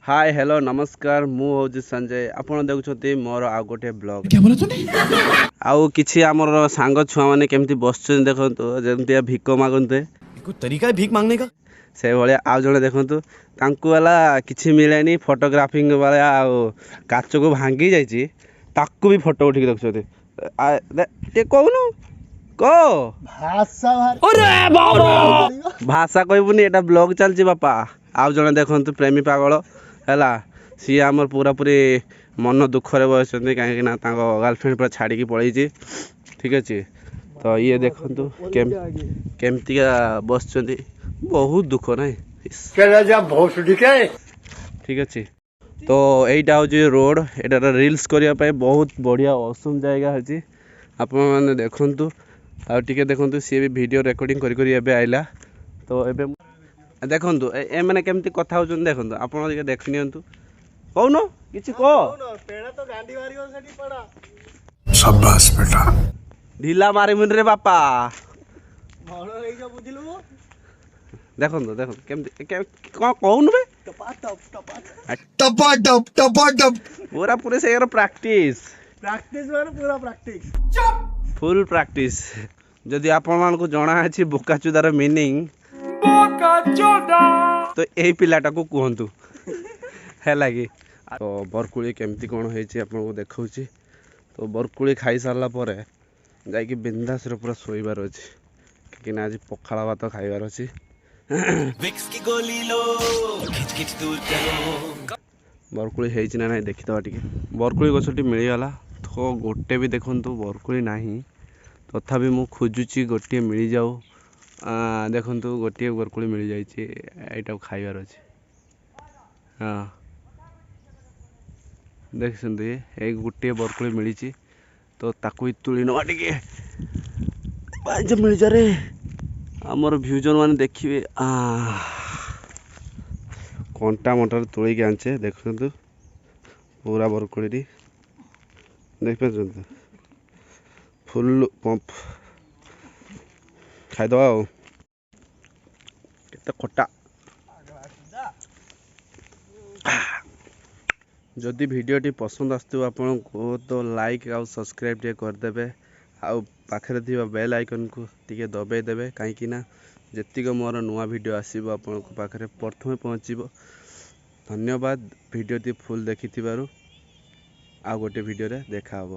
ହାଏ, hello, ନମସ୍କାର। ମୁଁ ହେଉଛି ସଞ୍ଜୟ, ଆପଣ ଦେଖୁଛନ୍ତି ମୋର ଆଉ ଗୋଟିଏ ବ୍ଲଗ୍। ଆଉ କିଛି ଆମର ସାଙ୍ଗ ଛୁଆମାନେ କେମିତି ବସୁଛନ୍ତି ଦେଖନ୍ତୁ, ଯେମିତିଆ ଭିକ ମାଗନ୍ତେ। कोई तरीका है भीख मांगने का? ସେଇଭଳିଆ। ଆଉ ଜଣେ ଦେଖନ୍ତୁ, ତାଙ୍କୁ ହେଲା କିଛି ମିଳେନି ଫଟୋଗ୍ରାଫିଂ ଭଳିଆ, ଆଉ କାଚକୁ ଭାଙ୍ଗି ଯାଇଛି, ତାକୁ ବି ଫଟୋ ଉଠିକି ଦେଖୁଛନ୍ତି। ଟିକେ କହୁନୁ, କହ। ଭାଷା କହିବୁନି, ଏଇଟା ବ୍ଲଗ ଚାଲିଛି ବାପା। ଆଉ ଜଣେ ଦେଖନ୍ତୁ, ପ୍ରେମୀ ପାଗଳ ହେଲା ସିଏ ଆମର, ପୁରାପୁରି ମନ ଦୁଃଖରେ ବସିଛନ୍ତି, କାହିଁକି ନା ତାଙ୍କ ଗାର୍ଲଫ୍ରେଣ୍ଡ ପୁରା ଛାଡ଼ିକି ପଳେଇଛି। ଠିକ୍ ଅଛି, ତ ଇଏ ଦେଖନ୍ତୁ କେମିତିକା ବସିଛନ୍ତି, ବହୁତ ଦୁଃଖ ନାହିଁ? ଠିକ୍ ଅଛି, ତ ଏଇଟା ହେଉଛି ରୋଡ଼। ଏଇଟାର ରିଲ୍ସ କରିବା ପାଇଁ ବହୁତ ବଢ଼ିଆ ଅସମ୍ ଜାଗା ଅଛି। ଆପଣମାନେ ଦେଖନ୍ତୁ, ଆଉ ଟିକେ ଦେଖନ୍ତୁ, ସିଏ ବି ଭିଡ଼ିଓ ରେକର୍ଡ଼ିଂ କରି କରି ଏବେ ଆଇଲା। ତ ଏବେ ଦେଖନ୍ତୁ, ଏମାନେ କେମିତି କଥା ହେଉଛନ୍ତି ଦେଖନ୍ତୁ, ଆପଣ ଟିକେ ଦେଖି ନିଅନ୍ତୁ। କହୁନ, କିଛି କହ। शाबाश बेटा। ଢିଲା ମାରିବୁନି ରେ ବାପା। ଦେଖନ୍ତୁ ଦେଖନ୍ତୁ, କେମିତି କ'ଣ କହୁନୁ ବେ? टपा टप टपा टप। ପୁରା ପୁରି ସେଇର ପ୍ରାକ୍ଟିସ୍। ପ୍ରାକ୍ଟିସ ମାନେ ପୁରା ପ୍ରାକ୍ଟିସ। ଫୁଲ୍ ପ୍ରାକ୍ଟିସ୍। ଯଦି ଆପଣମାନଙ୍କୁ ଜଣା ଅଛି ବୋକାଚୁଦାର ମିନିଂ, ତ ଏଇ ପିଲାଟାକୁ କୁହନ୍ତୁ, ହେଲା କି? ତ ବରକୁଳି କେମିତି କ'ଣ ହେଇଛି ଆପଣଙ୍କୁ ଦେଖାଉଛି। ତ ବରକୁଳି ଖାଇସାରିଲା ପରେ ଯାଇକି ବିନ୍ଦାସରେ ପୁରା ଶୋଇବାର ଅଛି, କାହିଁକିନା ଆଜି ପଖାଳ ଭାତ ଖାଇବାର ଅଛି। विक्स की गोली लो, खिच खिच दूर करो। ବରକୁଳି ହେଇଛି ନା ନାହିଁ ଦେଖିଦେବା ଟିକେ। ବରକୁଳି ଗଛଟି ମିଳିଗଲା ତ ଗୋଟେ ବି ଦେଖନ୍ତୁ ବରକୁଳି ନାହିଁ, ତଥାପି ମୁଁ ଖୋଜୁଛି ଗୋଟିଏ ମିଳିଯାଉ। ଦେଖନ୍ତୁ, ଗୋଟିଏ ବରକୁଳି ମିଳିଯାଇଛି, ଏଇଟାକୁ ଖାଇବାର ଅଛି। ହଁ, ଦେଖୁଛନ୍ତି, ଏଇ ଗୋଟିଏ ବରକୁଳି ମିଳିଛି, ତ ତାକୁ ବି ତୁଳି ନେବା ଟିକେ। ପାଞ୍ଚ ମିଳିଯାରେ, ଆମର ଭିଉଜର ମାନେ ଦେଖିବେ। କଣ୍ଟା ମଣ୍ଟାରେ ତୋଳିକି ଆଣିଛେ। ଦେଖନ୍ତୁ, ପୁରା ବରକୁଳିଟି ଦେଖିପାରୁଛନ୍ତି, ଫୁଲ୍ ପମ୍ପ। ଖାଇଦେବା। ଆଉ କେତେ ଖଟା। ଯଦି ଭିଡ଼ିଓଟି ପସନ୍ଦ ଆସୁଥିବ ଆପଣଙ୍କୁ, ତ ଲାଇକ୍ ଆଉ ସବସ୍କ୍ରାଇବ୍ ଟିକେ କରିଦେବେ, ଆଉ ପାଖରେ ଥିବା ବେଲ୍ ଆଇକନ୍କୁ ଟିକେ ଦବାଇ ଦେବେ, କାହିଁକି ନା ଯେତିକ ମୋର ନୂଆ ଭିଡ଼ିଓ ଆସିବ ଆପଣଙ୍କ ପାଖରେ ପ୍ରଥମେ ପହଞ୍ଚିବ। ଧନ୍ୟବାଦ ଭିଡ଼ିଓଟି ଫୁଲ୍ ଦେଖିଥିବାରୁ। ଆଉ ଗୋଟେ ଭିଡ଼ିଓରେ ଦେଖା ହେବ।